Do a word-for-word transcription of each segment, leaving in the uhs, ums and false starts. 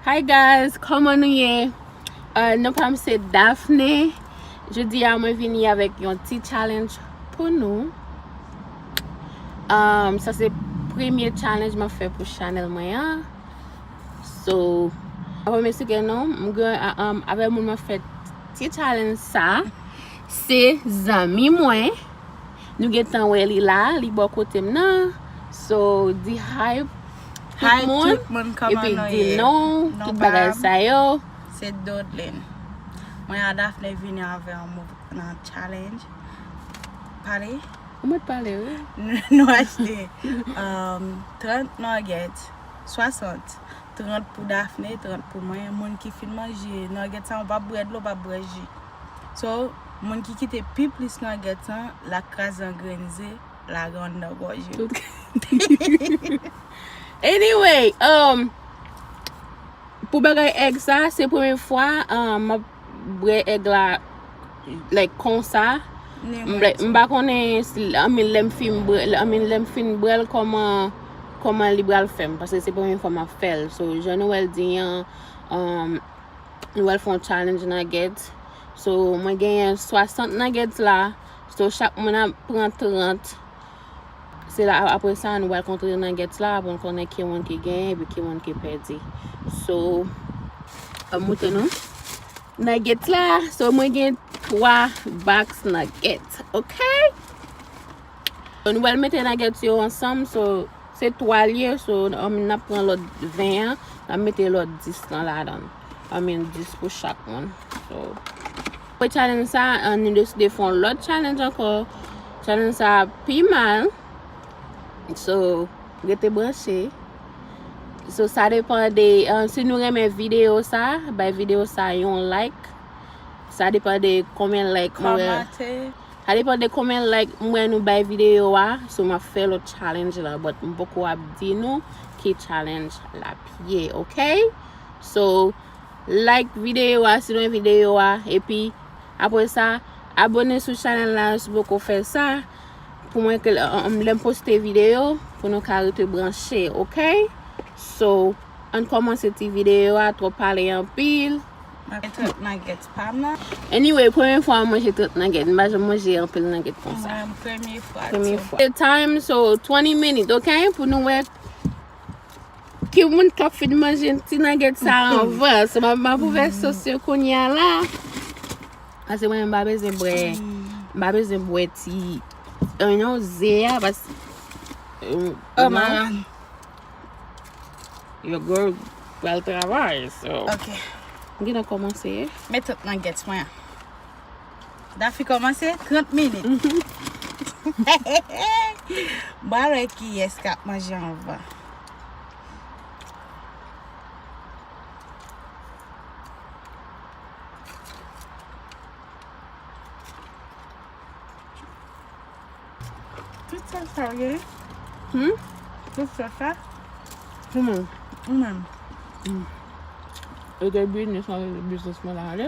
Hi guys, kòman nou ye? Uh, non pa m se Daphne. Jodi a mwen vini avèk yon ti challenge pou nou. Um, sa se premye challenge mwen fè pou chanèl mwen an. So, pa premye se ke non, m gen um, avè moun mwen fè ti challenge sa. Se zanmi mwen. Nou gentan wè li la, li bò kote m nan. So, di hi tout moun. Hi tout moun, kòman nou ye? Epi di non, tout bagay sa yo. Se Dodlin. Mwen a Daphne vini avè yon mou- nan challenge. Pale. Ou mèt pale, wi. Nou achte um, trant nuggets, swasant. Trant pou Daphne, trant pou mwen. Moun ki fin manje nuggets sa, ou pa bwè dlo, ou pa bwè ji. So, moun ki kite pi plis nuggets an, l a kraze an grenn ze, lage anndan gòj li. Anyway, um, pou bagay èg sa, se premye fwa um, m ap bwè èg la like konsa. M pa konnen si, I mean, lè m fin bwè, I mean, lè m fin bwè l, kòman, kòman li pral fè m, paske se premye fwa m ap fè l. So, jan nou wè l di an, um, nou wè l fè yon challenge nugget. So, mwen genyen swasant nuggets la. So, chak moun ap pran trant. Se la, apre sa, nou pral konte nuggets la pou n konnen ki moun ki genyen epi ki moun ki pèdi. So, an moute nou. Nuggets la, so mwen gen twa box nuggets, ok? So, nou pral mete nuggets yo ansanm, so, se twa l ye, so, um, n ap pran lòt ven an, n ap mete lòt dis lan ladan. I mean, dis pou chak moun. So, pou challenge sa, uh, nou deside fè yon lòt challenge ankò. Challenge sa pi mal. So, rete branche. So, sa depan de, uh, si nou renmen videyo sa, bay videyo sa yon like. Sa depan de konbyen like nou wè. Sa depan de konbyen like m wè nou bay videyo a. So, m ap fè lòt challenge la, but m poko ap di nou ki challenge l ap ye, ok? So, like videyo a si nou renmen videyo a, epi apre sa, abone sou chanèl la si w poko fè sa, pou mwen ke, um, lè m poste videyo, pou nou ka rete branche, ok? So, ann kòmanse ti videyo a, twò pale anpil. M ap fè trant nugget pa m nan. Anyway, premye fwa m manje trant nugget, m pa janm manje anpil nugget konsa. Mwen, premye fwa. Premye fwa. The time, so, twenty minutes, ok? Pou nou wè ki moun k ap fin manje ti nugget sa anvan. So, m ap, m ap ouvè sos yo kounye a la. Paske mwen, m pa bezwen bwè, m pa bezwen bwè ti, you know, ze a, paske, um, oh, non. Maran. Your girl pral travay, so. Ok. M gentan kòmanse. Met tout nuggets mwen an. Dafi kòmanse trant minit. Ba wè kiyès k ap manje anvan. Tout sa sa w ye? Hmm? Tout sa sa? Kouman? Ou menm? Hmm. E de biznis mwen, biznis mwen la ale.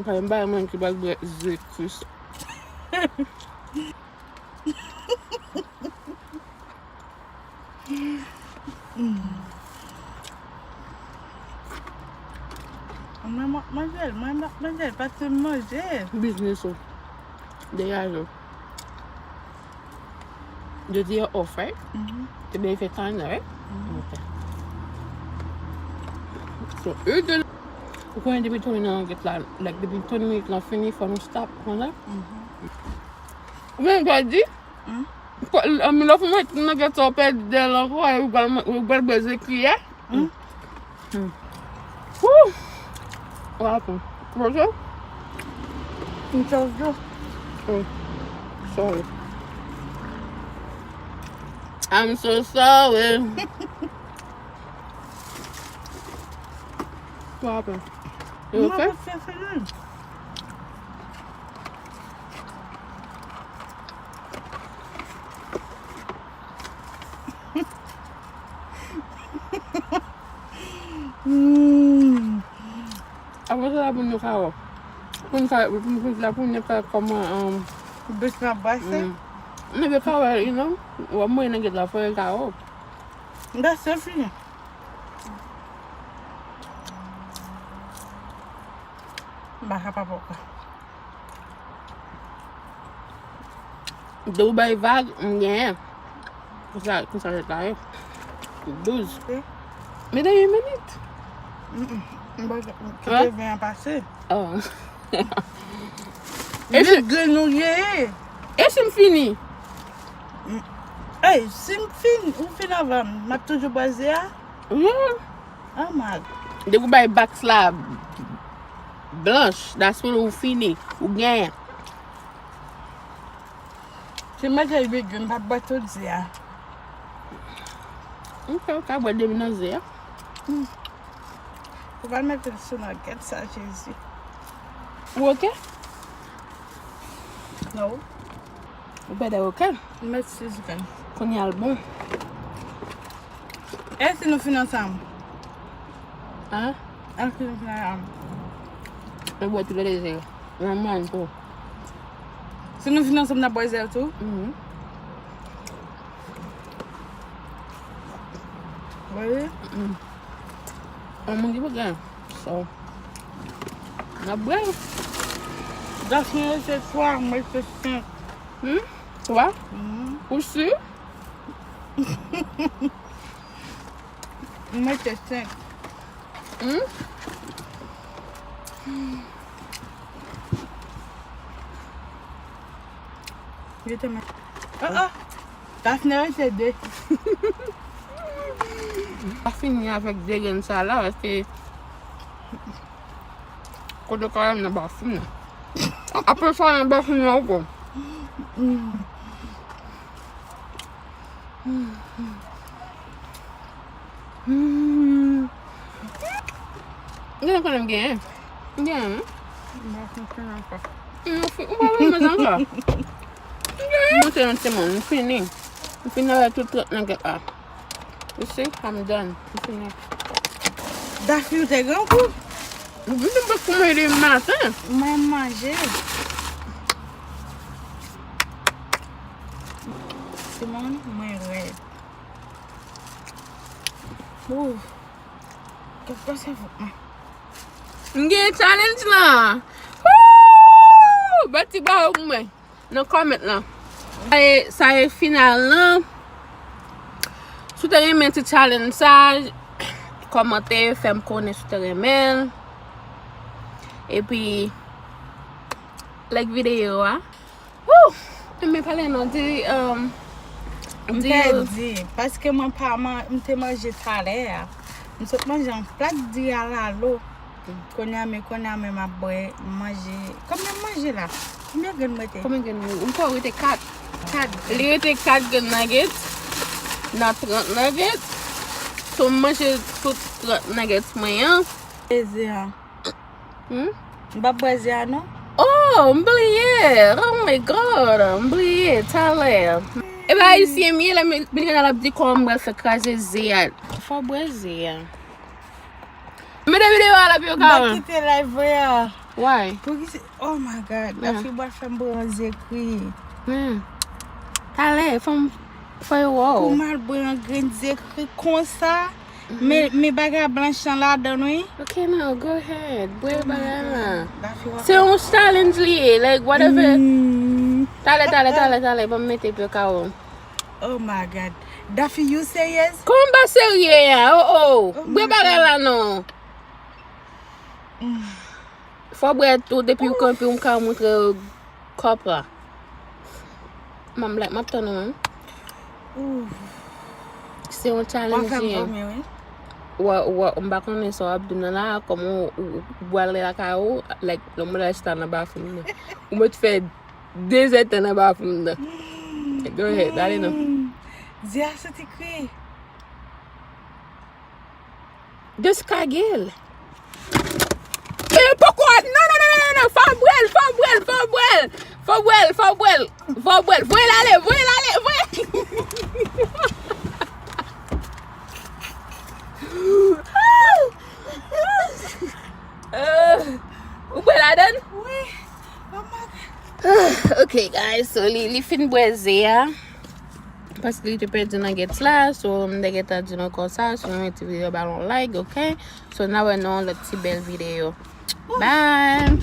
Kay m bay moun ki pa dwe ze kris. Mwen, mwen, manje l, mwen, mwen, manje l, paske m manje. Biznis ou. Degaje w. Jodi a off, right? Mhm. Te byen fè tan, right? Mhm. Ok. So, e de, ou konnen depi twenty nan anket la, like, depi twenty minit lan fini, fò nou stop, konsa. Mhm. Ou menm, w di? Hmm? Lè w fin manje nugget sa, w pèdi dèyè l ankò, e ou pral, ou pral bwè ze kiyè. Hmm? Hmm. Woo! What happened? What's up? I'm so sorry. I'm so sorry. What happened? You okay? Hmm. Apre sa, la pou nou ka wè. Pou nou ka, pou nou ka, pou nou ka kòman, um, bouch la brase. Hmm. Nou ka wè, you know, w ap mouye nan gèt la, fò yo ka wè. That's so fini. M pa kapab ankò. De ou bay vag, m genyen. Konsa, konsa ret la ye. Douz. Wi. Men dènye minit. Mm, mm. M pa kite ven an pase. Oh. E si, grenn ou ye. E si m fini? Mm. Ey, si m fin, ou fin anvan m, m ap toujou bwè ze a? Wi. Oh my. Depi w bay box la blanch, that's when ou fini, ou genyen. Si m mete uit grenn, m p ap bwè tout ze a. Ok, ou ka bwè demi nan ze a. Hmm. Ou pa mete l sou nugget sa, Jezi. Ou ok? No. Ou pa dè ok? M met sis grenn. Kounye a l bon. E si nou fin ansanm? Hein? E si nou fin ansanm? E bwè tou lè de ze yo. Mwen menm tou. Si nou fin ansanm, n ap bwè ze yo tou? Mhm. Wi. Mm. Yon moun ki pa gen. So, n ap bwè. Daphne rete twa, mwen rete senk. Hmm? Twa? Mhm. Ou si? Mwen rete senk. Hmm? Yo te mè. Oh, oh. Daphne rete de. Pa fini avèk de grenn sa la, paske kote kòlèm nan pa fini. Apre sa, nan pa fini ankò. Hmm. Gen konnen m genyen. M genyen, wi. M pa konprann ankò. M fi-, ou pa konprann ankò. M genyen. Monte yon timoun, m fini. M fini avèk tout trant nugget la. You see, I'm done. M fini. Dafi, ou te gen kou? M vin m pa kou manje depi maten. Mwen manje. Simon, mwen rèd. Ouf. Kèk pase fòk mwen. M gen challenge lan. Woo! Bat ti bwa pou mwen. Nan comment lan. Sa e, sa e final lan. Si w te renmen ti challenge sa, kòmante, fè m konnen si w te renmen l. Epi, like videyo a. Woo! Men pale non, di, um, m di pèdi, paske mwen pa man-, m te manje talè a. M sot manje yon plat diri alalo. Kounye a, men kounye a, men m ap bwè, m manje. Konbyen m manje la? Konbyen grenn m rete? Konbyen grenn ou? M kwè ou rete kat. Kat grenn. Li rete kat grenn nugget nan trant nugget. So, m manje tout trant nugget mwen an. Plezi an. Hmm? M p ap bwè ze a non. Oh, m bliye. Oh my God, m bliye. Talè. E pa ayisyen m ye, lè m, Milena l ap di kòman m pral fè kraze ze a. Fò w bwè ze a. Mete videyo a la pou yo ka wè. M pa kite live vre a. Why? Poukisa? Oh my God. Dafi pral fè m bwè yon ze kri. Hmm. Talè, fò m, fò yo wè w. Pou m al bwè yon grenn ze kri konsa. Men, men bagay blanch lan ladan l, wi. Ok, now, go ahead. Bwè bagay la. Se yon challenge li ye, like, whatever. Talè, talè, talè, talè, ban m mete pou yo ka wè. Oh my God. Dafi, you serious? Kòman m pa serye a? Oh, oh. Bwè bagay la, non. Fò w bwè tou, depi w kanpe, m ka montre w kòp la. M ap, m ap tann ou menm. Se yon challenge li ye. Wa, wa, m pa konnen sa w ap di m nan la, kòman w, w, w pral lakay ou, like, lè w mwen chita nan bafou'm nan. Ou mèt fè de zèdtan nan bafou'm nan. Go ahead, ale non. Di a soti kri. Just kage l. E poko, non, non, non, non, non, fò w bwè l, fò w bwè l, fò w bwè l, fò w bwè l, fò w bwè l, fò w bwè l, voye l ale, voye l ale, voye. Euh, ou bwè ladann? Wi. Oh my God. Ok, guys, so li, li fin bwè ze a. Paske li te pèdi nuggets la, so m te gentan di nou konsa, si nou renmen ti videyo, ba l yon like, ok? So, n a wè nan yon lòt ti bèl videyo. Bye.